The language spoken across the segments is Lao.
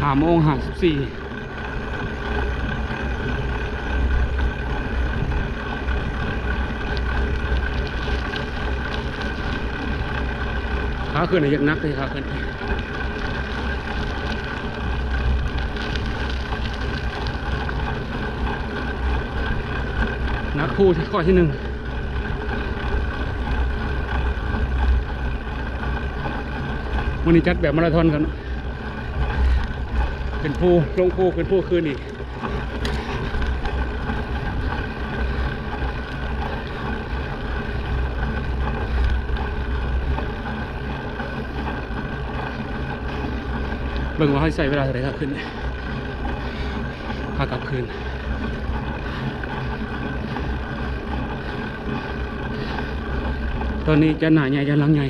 ຫ້າໂມງຫ້າສິບສີ່ ຂາຂຶ້ນນີ້ຍັງໜັກເດ້ ຂາຂຶ້ນ ໜັກຄູ່ທີ່ ຂໍ້ທີໜຶ່ງ. ມື້ນີ້ຈັດແບບມາລາທອນກັນເນາະ ຂຶ້ນພູ ລົງພູ ຂຶ້ນພູຄືນອີກ. ເບິ່ງວ່າເຮົາຊິໃຊ້ເວລາເທົ່າໃດ ຂາຂຶ້ນ ຂາກັບຄືນ. ຕອນນີ້ຈັນໜ້າໃຫຍ່ ຈັນຫຼັງໃຫຍ່.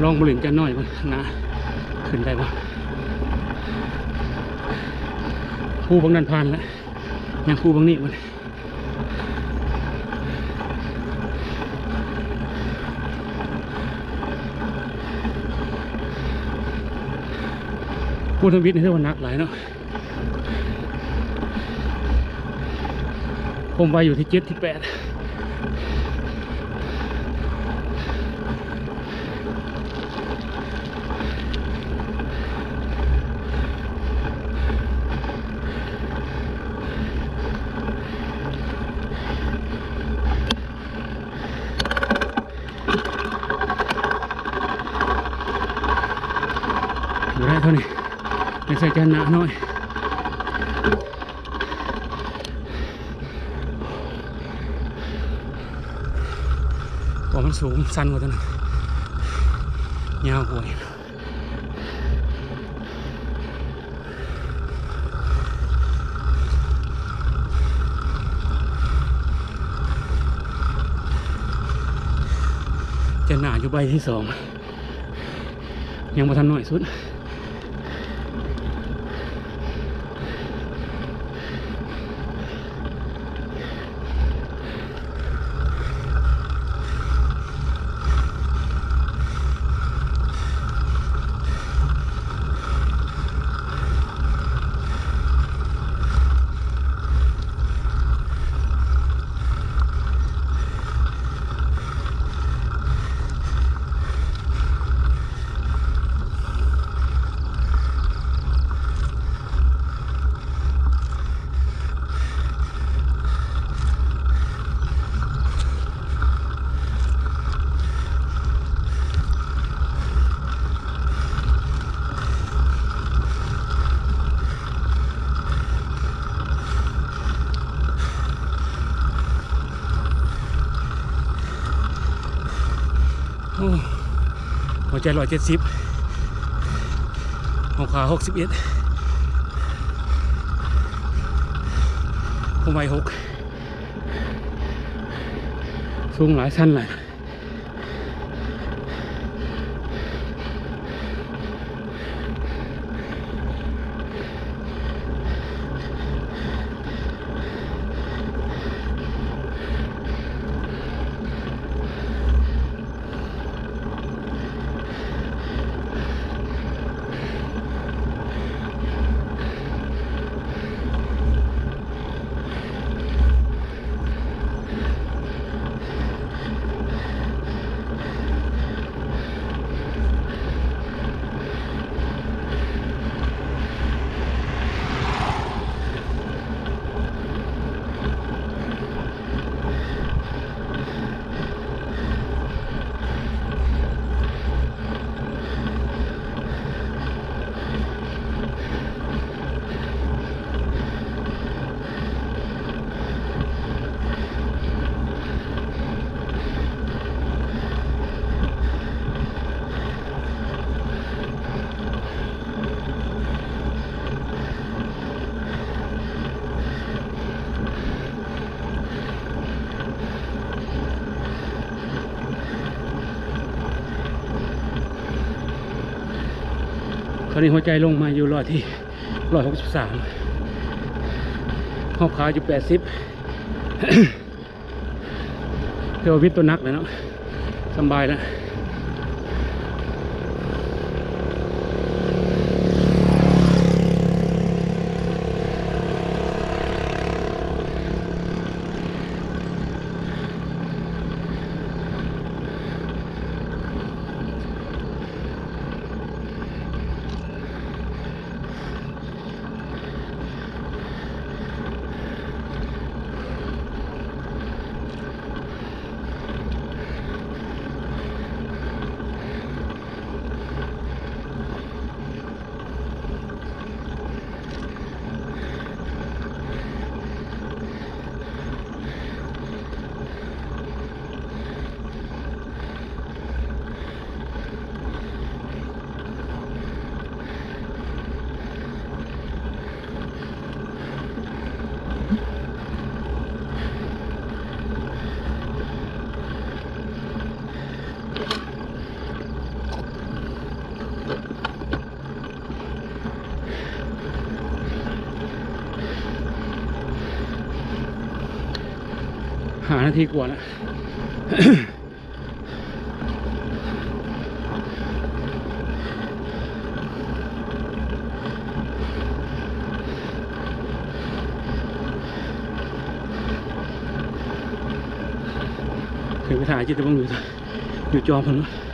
ລອງມາຫຼິ້ນຈັນນ້ອຍເບິ່ງ ໜ້າຂຶ້ນໄດ້ບໍ່? ພູບັງນັ້ນຜ່ານແລ້ວ ຍັງພູບັງນີ້ບັດນີ້. ພູທຳອິດນີ້ຖືວ່າໜັກຫຼາຍເນາະ. ຄວາມໄວຢູ່ທີ່ເຈັດ ທີ່ແປດ. ບໍ່ໄດ້ເທົ່ານີ້ ໄດ້ໃສ່ຈານໜ້ານ້ອຍ ເພາະມັນສູງ ມັນຊັນກວ່າຕົວນັ້ນ ຍາວກວ່າ. ຈານໜ້າຢູ່ໃບທີສອງ ຍັງບໍ່ທັນນ້ອຍສຸດ. ໂອ້ ຫົວໃຈຮ້ອຍເຈັດສິບ ຫົວຂາຫົກສິບເອັດ ຄວາມໄວຫົກ ສູງຫຼາຍ ຊັນຫຼາຍ. ຄາວນີ້ຫົວໃຈລົງມາຢູ່ຮ້ອຍທີ ຮ້ອຍຫົກສິບສາມ ຮອບຂາຢູ່ແປດສິບ ຖືວ່າວິດຕົວໜັກແລ້ວເນາະ ສຳບາຍແລ້ວ. ນາທີກວ່າລະ ເປັນໄປຖ່າຍຈິດຕະບົງຢູ່ ຢູ່ຈອມພຸ້ນເນາະ.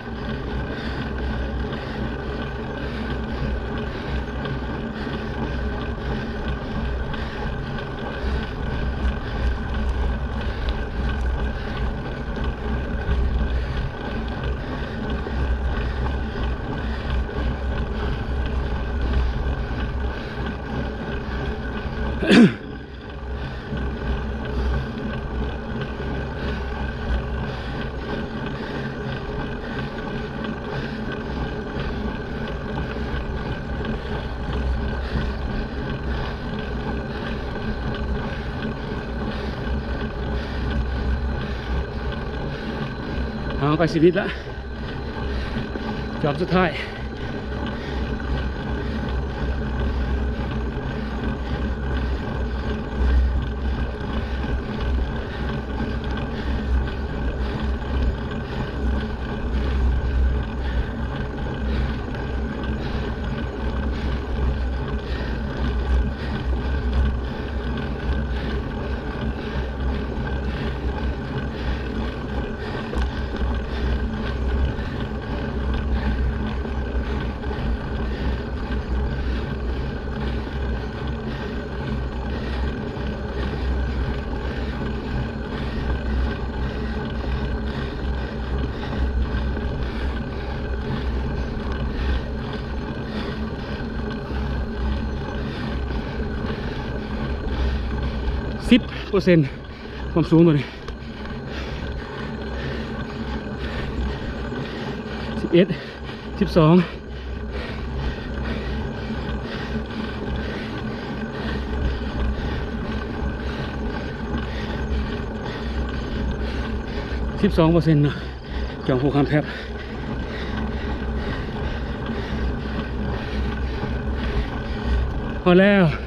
ເອົາ ໃກ້ຊິມິດລະ ຈອມສຸດທ້າຍ ສິບເປີເຊັນ ຄວາມສູງຕົວນີ້ ສິບເອັດ ສິບສອງ ສິບສອງເປີເຊັນເນາະ ຈອມພູຄຳແພັບ ຮອດແລ້ວ.